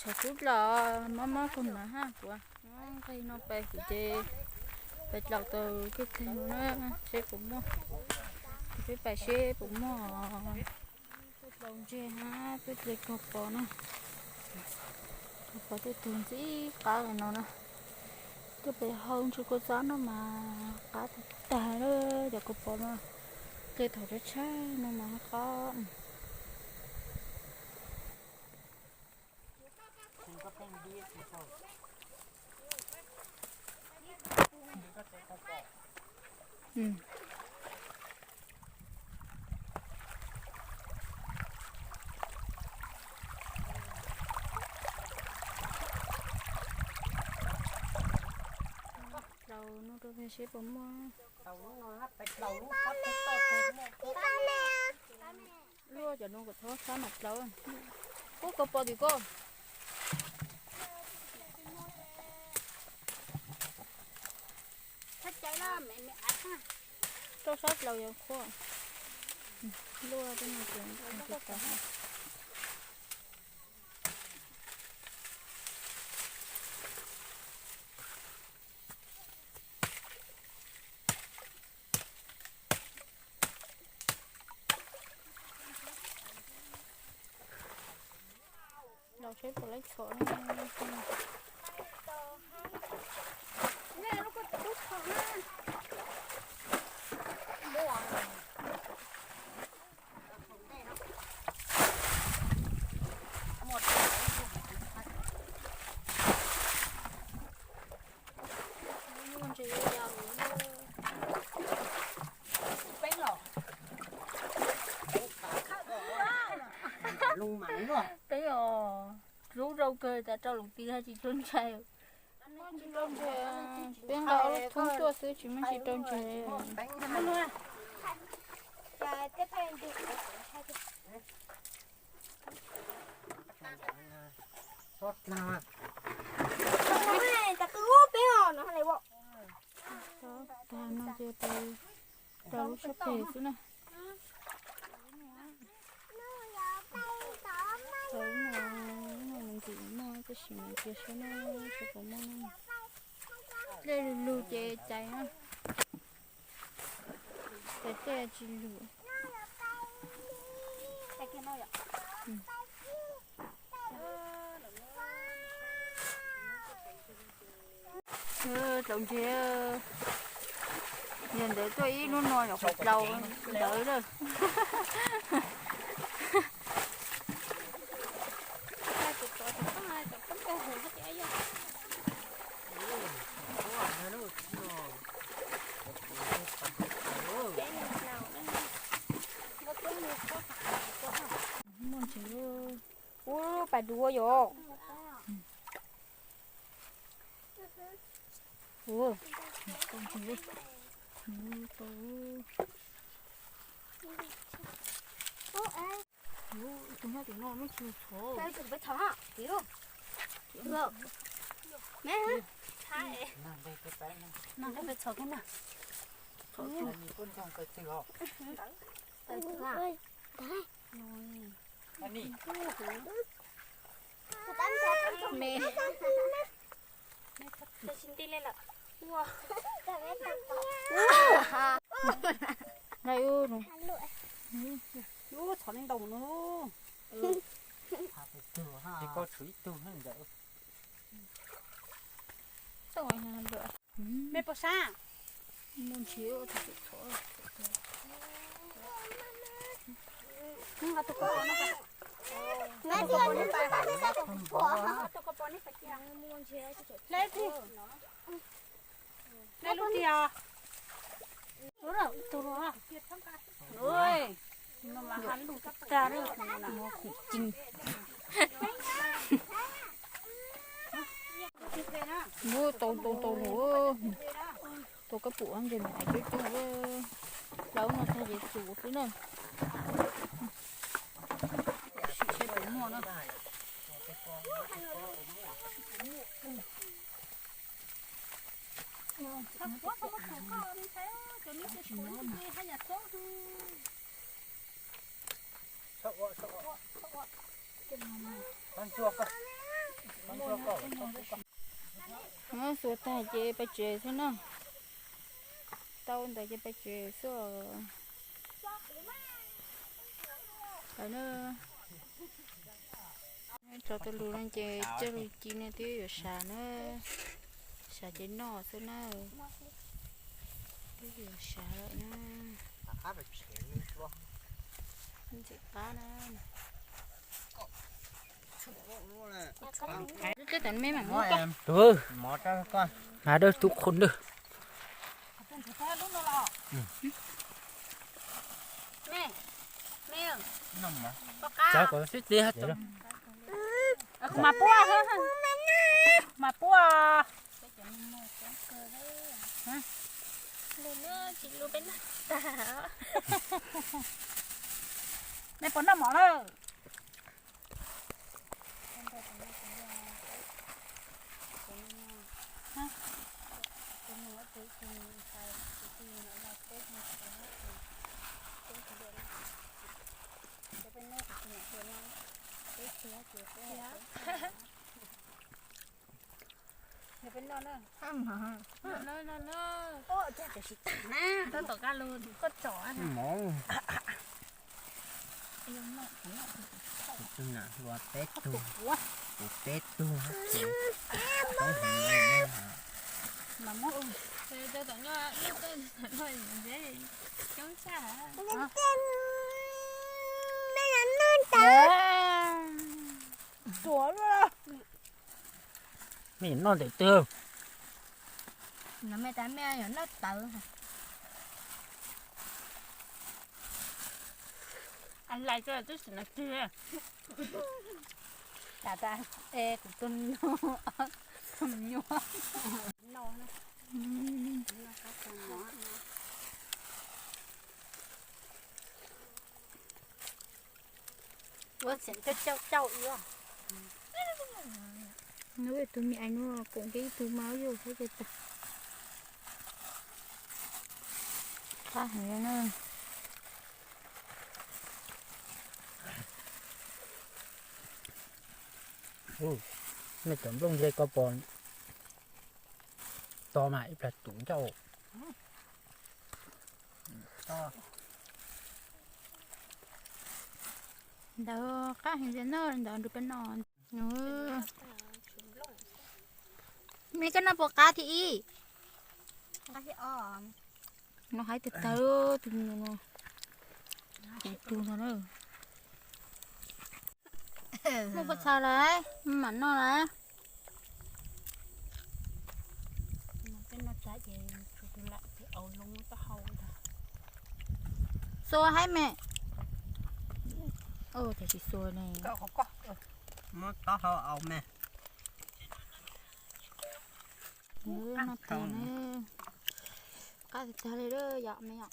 Thaum xub los mob mob kawg mas haj puas nqis no pais kuv ces pais dlaus tau kawg kawg no na, seb puas muaj. Ces peb pais seb puas muaj. Tuaj dlaus ntses hab tuaj dle kaug pos na. Kaug pos tuaj tug ntxim qab li no na. Tuaj pem hau ntsis kua txob no mas qab tag tag lawm, cov kaug pos no dle thaum tshaib tshaib no mas qab. Dlaus no rau seb puas muaj. Luaj cov no kom txhob sab mam dlaus. Kuv kaug pos tim koj. Rau sab dlaus yog qhuav. Luaj tej no ces Los seb puas laib txhom. Peb os, rub rau kawg tas rau lub ti tsis rau ntses. Peb nqa ob lub thoob tuaj xwb tsis muaj tsis rau ntses. Tag no ces rau lub sab pem xwb na. Rau lub no, lub no nws ntxim muaj tab sis mas cia saib na, saib puas muaj. Dlej lug lug ces cais na. Cais dlej tsis lug. Dlaus ntses, yog ntawd tuaj ib lub no yog qhov dlaus ntawd lawm. Muaj ntses, ub, pais dua yom. Ua, tau ntses, tau. Tus nyob tim no muaj ntses txhom. Nag nqe peb txhom kiag na. Me. Lub txhom neeg ntau no. Koj tshuav ib tug ntawd. Me puas sab? Muaj ntsis. Lub tiag. Muab tau tau tau lawm. Tau kab pum ntses mas coob coob. Plaub no tag ces tus xwb na. Sim seb puas muaj na. Xuas tag ces pais tsev xwb na. Tau ntawd ces pais tsev xwb. Lawm na, tso tau lus no ces coj lus ci no twb yuav sav na. Sav ces noj xwb na. Twb yuav sav lawm na. Ntxim qab na. Tus, mas dawb tus qhov dawb. Mas puas, mas puas. Nej puas noj mov lawm? Tab tom kaj lug koj tsom. Tus nam hluas peb tug, kuv peb tug. Coob tshaj. Mej yuav noj ntawm twg? No mej tas mej yuav noj tawv. Lais tso twb sim no twg. Tas tas, es kuv tus no, tus nyuaj. Ua tseem cauj cauj cauj ua. Nub tus me aiv nuav koom kiag ib tug mas yuav ua tau tas. Qab heev na. Nej cov nplooj ntseg ko pom to mas ib plag tus ncauj. Ntawd qab heev tiag na, ntawd nrug peb noj. Mej koj noj puas qab thib ib? Noj haib tag tag tus nyuam no. Tus no na. Muaj puas txha lawm, mam noj lawm. Xua haib me. Tab sis xua ne. Muab taub hau aus me. Noj tag na. Qab tag tag li lawm yom me yom.